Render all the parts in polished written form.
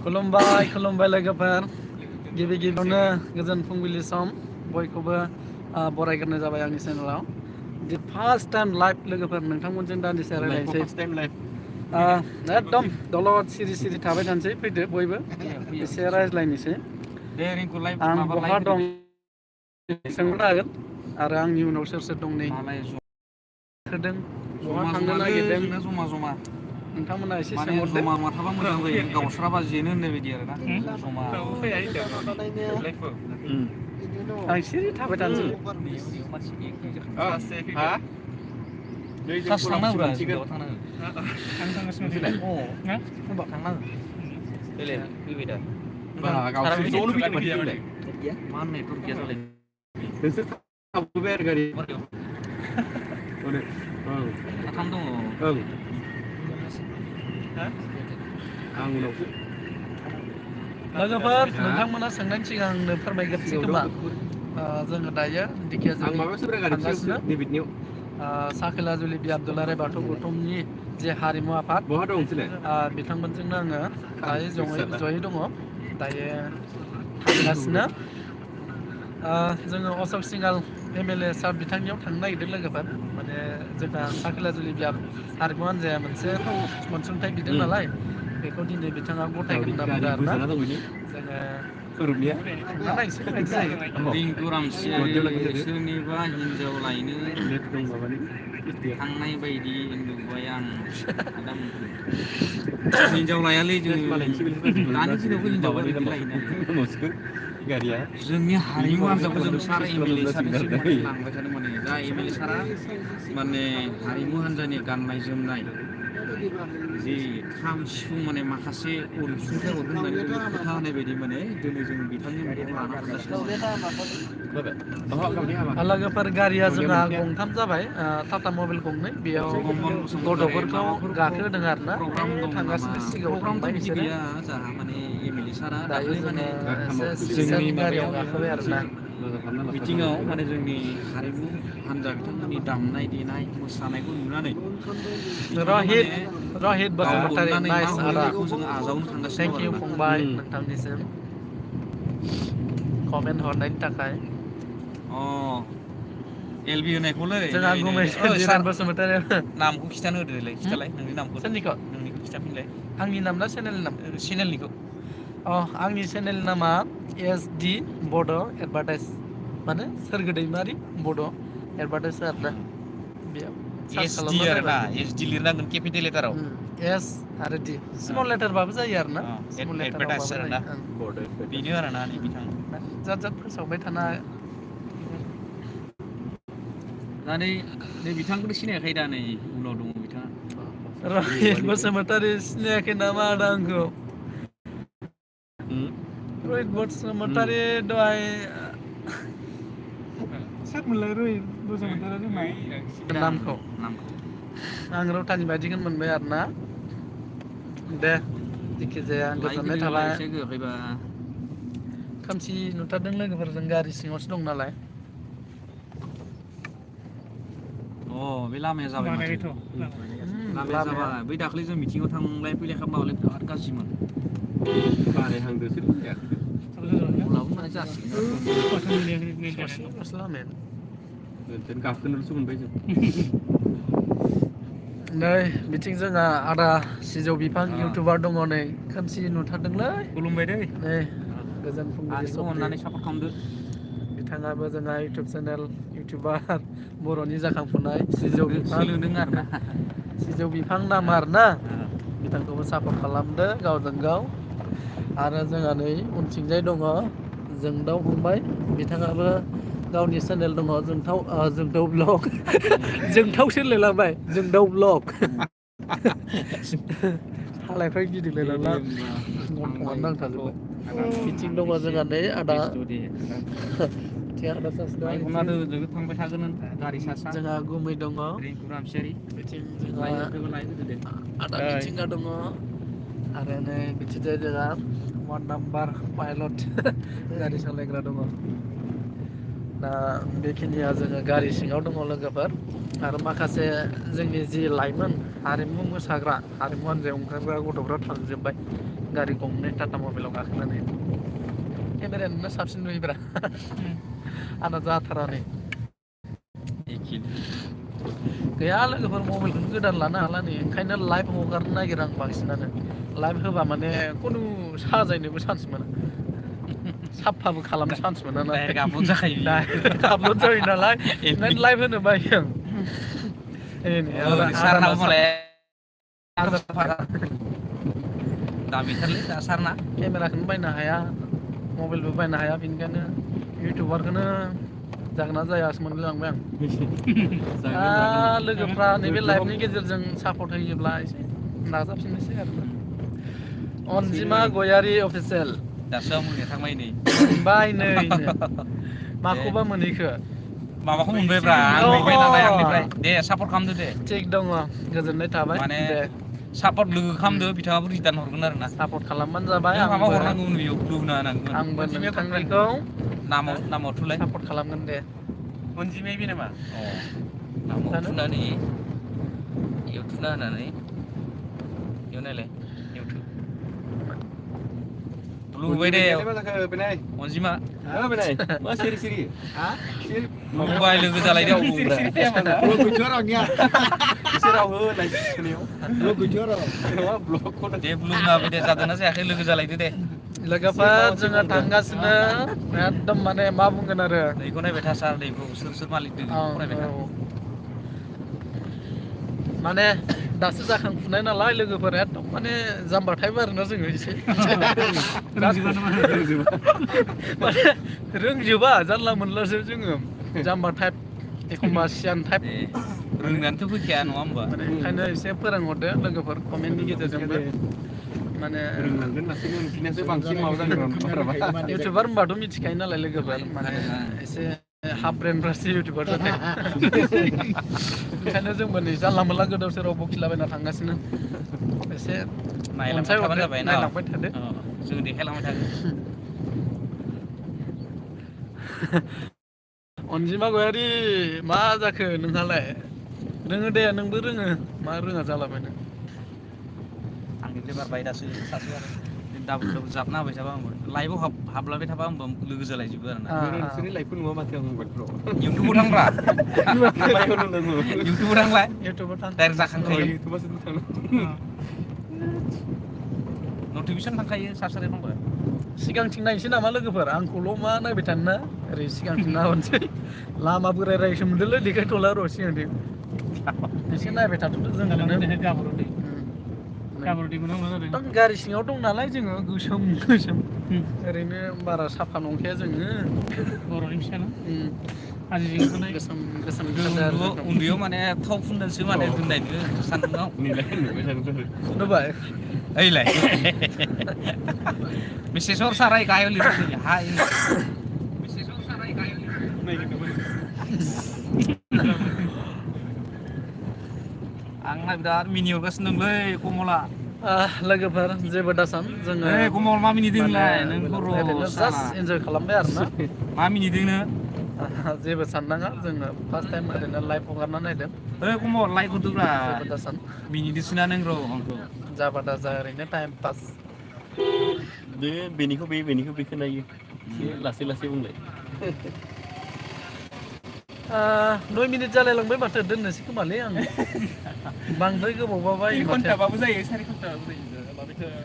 खुलुमबाय खुलुमबाय लोगोफोर गिबि गिबियावनो गोजोन फुंबिलि सम बयखौबो बरायग्रोनाय जाबाय आंनि चेनेलाव दि फार्स्ट टाइम लाइभ लोगोफोर नोंथांमोनजों दान्दिसे रायलायनोसै एकदम दलद सिरि सिरि थाबाय थानोसै फैदो बयबो एसे रायज्लायनोसै आं बहा दं सोंहरनो हागोन आरो आंनि उनाव सोर सोर दं नै होदों बहा थांनो नागिरदों जमा जमा नोंथांमोना एसे माने सोंहरदो जमा मा थाबा मोजां जायो गावस्राबा जेनो होननाय बायदि आरोना जमा आं सिरि थाबाय थानोसै क्लास थांनांगौ थांगासिनो थांनांगौ देलाय फैबाय दा ज'नो फैदों मा नेटवर्क गैया जालाय नोंसोर थाबोबाय आरो गारि साथाम दङ ओं आं उनावसो लोगोफोर नोंथांमोना सोंनायनि सिगां आंनो फोरमायग्रोसै खोमा जोङो दायो दिखियाजुलि थांगासिनो साखोलाजुलि बि आब्दुलाराय बाथौ गौथुमनि जे हारिमु आफाद बिथांमोनजोंनो आङो दायो जयै दङ दायो थांगासिनो जोङो अशक सिंहाल MLA सार बिथांनियाव थांनो नागिरदों लोगोफोर माने जोंहा साखोलाजुलि बि हारिमु हान्जाया मोनसे अनसुंथाइ बिदों नालाय बेखौ दिनै बिथाङा गथायगोन होनना बुंदों आरोना जोङो सोरनिबा हिनजाव लायनो थांनाय बायदि नुबाय आं हिनजाव लायालै जोङो दानि दिनावबो हिनजाव लायोना जोंनि हारिमु हान्जाखौ जों सार MLA सारनिसिम माने लांबाय थादों माने दा MLA सारा माने हारिमु हान्जानि गाननाय जोमनाय जि खाम सिफुं माने माखासे अनसुंथाइ हरगोन होननानै जोंनो खोथा होनाय बायदि माने दिनै जों बिथांनि न'आव लाना थांगासिनो लोगोफोर गारिया जोंहा गंथाम जाबाय टाटा मबाइल गंनै बेयाव गथ'फोरखौ गाखोहोदों आरोना थांगासिनो सिगाङाव थांबाय बिसोरो माने MLA सारा दायो दाखालि माने जोंनि गारियाव गाखोबाय आरोना मिटिङाव माने जोंनि हारिमु हान्जा बिथांमोननि दामनाय देनाय मोसानायखौ नुनानै रहित बसुमतारी नाइस आदा जों आजावनो थांगासिनो थेंक इउ फंबाय नोंथांनिसिम कमेन्ट हरनायनि थाखाय LB होनायखौलै जोंहा गुमै सार बसुमतारी नामखौ खिथानो होदोलै खिथालाय नोंनि नामखौ सोरनिखौ नोंनिखौ खिथाफिनलाय आंनि नाम ना चेनेलनि नाम चेनेलनिखौ आंनि चेनेलनि नामा SD बड' एडभार्टाइज माने सोरगो दैमारि बड' एडभार्टाइज आरोना बेयाव सार्च SD खालामना आरोना नायबानो SD लिरनांगोन केपिटेल लेटाराव S आरो D स्मल लेटारबाबो जायो आरोना स्मल एडभार्टाइज लेटारावबाबो आरोना जायो बेनो आरोना नै बिथां जात फोसावबाय थाना दा नै बिथांखौनो सिनायाखै दा नै उनाव दङ बिथाङा रहित बसुमतारी सिनायाखै नामा आदा आंखौ रहित बसुमतारी दहाय सोरमोनलाय रहित बसुमतारी नामखौ आं रौतानि बायदिखौनो मोनबाय आरोना दे जिखिजाया गोजोननाय थाबाय खोमसि नुथारदों लोगोफोरजों गारि सिङावसो दं नालाय बे लामाया जाबाय माथो लामाया जाबाय बै दाख्लै जों मिथिङाव थांलाय फैलाय खालामबालाय बिराद गाज्रिमोन बानायहांदोसो उनावबो माने जासिगोन गाखोनोल'सो मोनबाय जों नै बिथिं जोंहा आदा सिजौ बिफां इउटुबार दङ नै खोमसि नुथारदोंलै खुलुमबाय दै नै गोजोन फुंबिलि सम अननानै सापर्ट खालामदो बिथाङाबो जोंहा इउटुब चेनेल इउटुबार बर'नि जाखांफुनाय सिजौ बिफां सोलोंदों आरोना सिजौ बिफां नाम आरोना बिथांखौबो सापर्ट खालामदो गावजों गाव आरो जोंहा नै उनथिंजाय दङ जोंदाव फंबाय बिथाङाबो गावनि चेनेल दङ जोंथाव ब्लग जोंथावसो होनलायलांबाय जोंदाव ब्लग हालायफ्रा गिदिंलायलांला गन्थंआनो नांथाजोब्बाय बिथिं दङ जोंहा नै आदा थांबाय थागोन गारि सा सा जोंहा गुमै दङ बिथिं जोंहा आदा मिथिंगा दङ आरो नै बिथिंजाय जोंहा 1 नाम्बार पाइलट गारि सालायग्रा दङ दा बेखिनिया जोङो गारि सिङाव दङ लोगोफोर आरो माखासे जोंनि जि लाइमोन हारिमु मोसाग्रा हारिमु हान्जायाव ओंखारग्रा गथ'फ्रा थांजोब्बाय गारि गंनै टाटा मबाइलाव गाखोनानै केमेरायानो साबसिन नुयोब्रा आंना जाथारा नै गैया लोगोफोर मबाइलखौनो गोदान लानो हाला नै ओंखायनो लाइभ हगारनो नागिरो आं बांसिनानो लाइभ होबा माने खुनु साजायनोबो चान्स मोना साफाबो खालामनो चान्स मोना ना आपल'ड जाखायो आपल'ड जायो नालाय ओंखायनो लाइभ होनो बायो आं सारनाबो मालाय दामिथारलै दा सारना केमेराखौनो बायनो हाया मबाइलबो बायनो हाया बेनिखायनो इउटुबारखौनो जागोन ना जायासो मोनलायलांबाय आं लोगोफ्रा नैबे लाइभनि गेजेरजों सापर्ट होयोब्ला एसे नाजाफिननोसै आरोना अनजिमा गयारि अफिसियेल दासो आं मोनहैखांबाय नै मोनबाय नै माखौबा मोनहैखो माबाखौ मोनबायब्रा आं मोनबाय नालाय आंनिफ्राय दे सापर्ट खालामदो दे थिग दङ गोजोननाय थाबाय माने दे सापर्ट लोगो खालामदो बिथाङाबो रिटार्न हरगोन आरो ना सापर्ट खालामबानो जाबाय माबा हरनांगौ बेयाव ब्लु होना होनांगोन आंबो नोंथांनिखौ नामाव थुलाय सापर्ट खालामगोन दे अनजिमाया बे नामा नामाव थुनानै इयाव थुना होनानै इयाव नायलाय इउटुब ब्लु होबाय दे अनजिमा मा सिरि सिरि मबाइल लोगो जालायदे दे ब्लु होनाबो दे जादोंना जायाखै लोगो जालायदो दे लोगोफोर जोङो थांगासिनो एकदम माने मा बुंगोन आरो दैखौ नायबाय था सार दैखौ सोर मालिक दङ फरायबाय था माने दासो जाखांफुनाय नालाय लोगोफोर एकदम माने जाम्बा टाइप आरोना जोङो एसे माने रोंजोबा जानला मोनलासो जोङो जाम्बा टाइप एखमबा सियान टाइप रोंनानैथ' फैखाया नङा होमबा माने ओंखायनो एसे फोरोंहरदो लोगोफोर कमेन्टनि गेजेरजोंबो माने इउटुबार होनबाथ' मिथिखायो नालाय लोगोफोर माने एसे हाफ ब्रेनफ्रासो इउटुबार जानाय ओंखायनो जोंबो नै जानला मोनला गोदाव सोराव बखिलाबायना थांगासिनो एसे नायलांबाय जाबाय ना नायलांबाय थादो जों देखायलांबाय थागोन अनजिमा गयारि मा जाखो नोंहालाय रोङो दे नोंबो रोङो मा रोङा जालाबायनो आंनिफ्राय बारबाय दासो सासे आरो डाबल जाबना होबाय थाबा आंबो लाइभआव हाबलाबाय थाबा आंबो लोगो जालायजोबो आरो ना नोंसोरनि लाइफखौ नुवा माथो आं मबाइलफ्राव इउटुबाव थांब्रा इउटुबाव थांलाय इउटुबाव थां डाइरेक्ट जाखांखायो इउटुबासो थांनो नटिफिकेसन थांखायो सार्च खालामबा सिगांथिं नायनोसै नामा लोगोफोर आंखौल' मा नायबाय थानो ना ओरै सिगांथिं नाहरनोसै लामा बोराय रायसो मोनदोंलै देखायथ'ला र' सिगांथिं एसे नायबाय थाथ'दो जों एकदम गारि सिङाव दं नालाय जोङो गोसोम ओरैनो बारा साफा नंखाया जोङो बर'नि फिसाना गोसोम उन्दैयाव माने थाव फुनदोंसो माने दोननायनो सान्दुङाव नुबाय ओइलाय मिसेसर साराय गायो लिरदों हाय मिसेसर साराय गायो आंना बिराद मिनिहरगासिनो दंलै कमला लोगोफोर जेबो दासान जोङो कमल मा मिनिदोंलाय नोंखौ र' जास्ट इन्जय खालामबाय आरोना मा मिनिदोंनो जेबो साननाङा जोङो फार्स्ट टाइम ओरैनो लाइभ हगारना नायदों कमल लाइक हरदोब्रा जेबो दासान मिनिदोंसोना नों र' आंखौ जाबा दाजा ओरैनो टाइम पास दे बेनिखौ बेखौ नायो लासै लासै बुंलाय 9 मिनिट जालायलांबाय माथो दोननोसै खोमालै आं बांद्राय गोबावबाबाय 3 घन्टाबाबो जायो 4 घन्टाबाबो जायो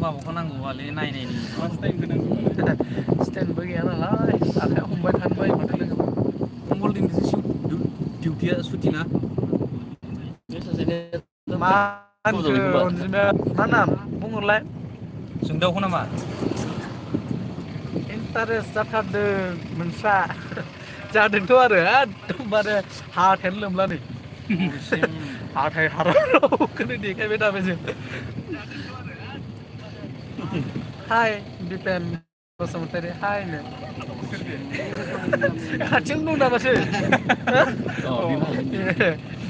माबाखौ नांगौबालै नायनायनि स्टेन्डबो गैया नालाय आखाइयाव हमबाय थानो बायो माथो लोगोफोर कमल दिनैसो डिउटिया सुटि ना मा अनजिमाया मा नाम बुंहरलाय जोंदावखौ नामा इन्टारेस्ट जाथारदों नोंस्रा जादोंथ' आरो एकदमबारे हाथायानो लोमला नै हाथाय हारावखौनो देखायबाय थाबाय जों हाय दिपेन बसुमतारी हायनो खाथियावनो दं नामासो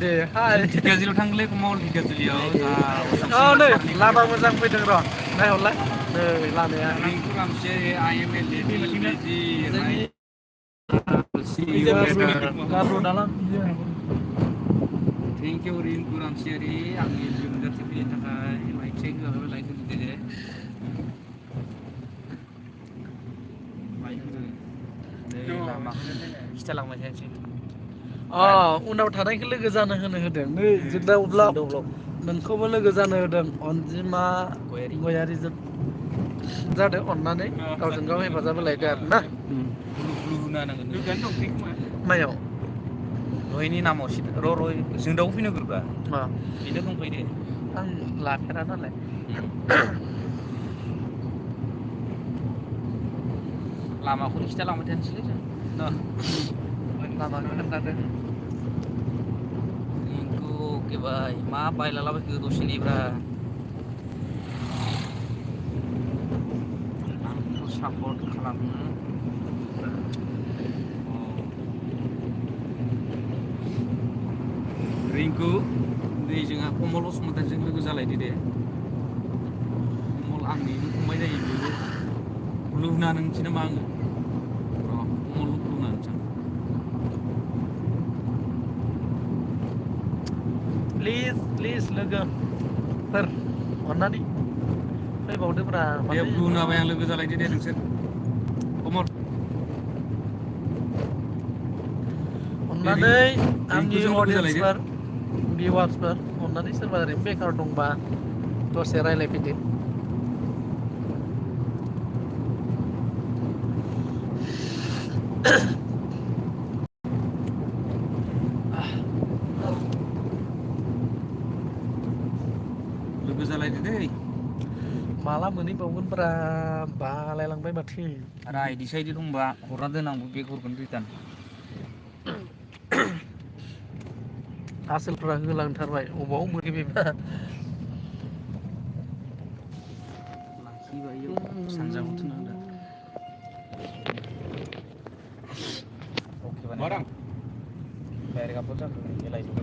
दे हाय धिकाजिलियाव थांलै कमल धिकाजिलियाव नै लामा मोजां फैदों र' नायहरलाय नै लामाया गारु दालां थेंक इउ रिंकु रामसियारि आंनि जिउ नुजाथिफैनो थाखाय check होआखैबा लाइक होदो दे लाइक होदो नै लामाखौ खिथालांबाय थानोसै उनाव थानायखौ लोगो जानो होदों नै जोंदाव नोंखौबो लोगो जानो होदों अनजिमा गयारिजों जादों अननानै गावजों गाव हेफाजाब होलायदो आरो ना ब्लु होना नांगोन मायाव दहायनि नामाव जोंदाव फैनो गोरबा बेनो दंफायो दे आं लाफेरा नालाय लामाखौनो खिथालांबाय थानोसैलै जों लामाखौ खोन्थादो रिंकु अके बाय मा बायलालाबायखो दसे नेब्रा आंखौ सापर्ट खालामनो रिंकु नै जोंहा कमल बसुमतारिजों लोगो जालायदो दे कमल आंनिनो फंबाय जायो बेबो ब्लु होना नोंसै नामा आङो र' कमल ब्लु होना नोंसै प्लिज लोगोफोर अननानै फैबावदोब्रा दे ब्लु होना बाय आं लोगो जालायदो दे नोंसोर कमल अननानै आंनि अडियन्सफोर भिवार्सफोर अननानै सोरबा ओरैनो बेकार दंबा दसे रायलायफैदो लोगो जालायदो दै माला मोनहैबावगोनब्रा बालायलांबाय माथो राइडि साइडि दंबा हरना दोन आंबो बेग हरगोन रिटार्न आसोलफ्रा होलांथारबाय अबाव मोनो बेबा लाखिबाय सानजाबो थुना होदों अके बानाय डाइरेक्ट आपलोड जागोन एलाइजों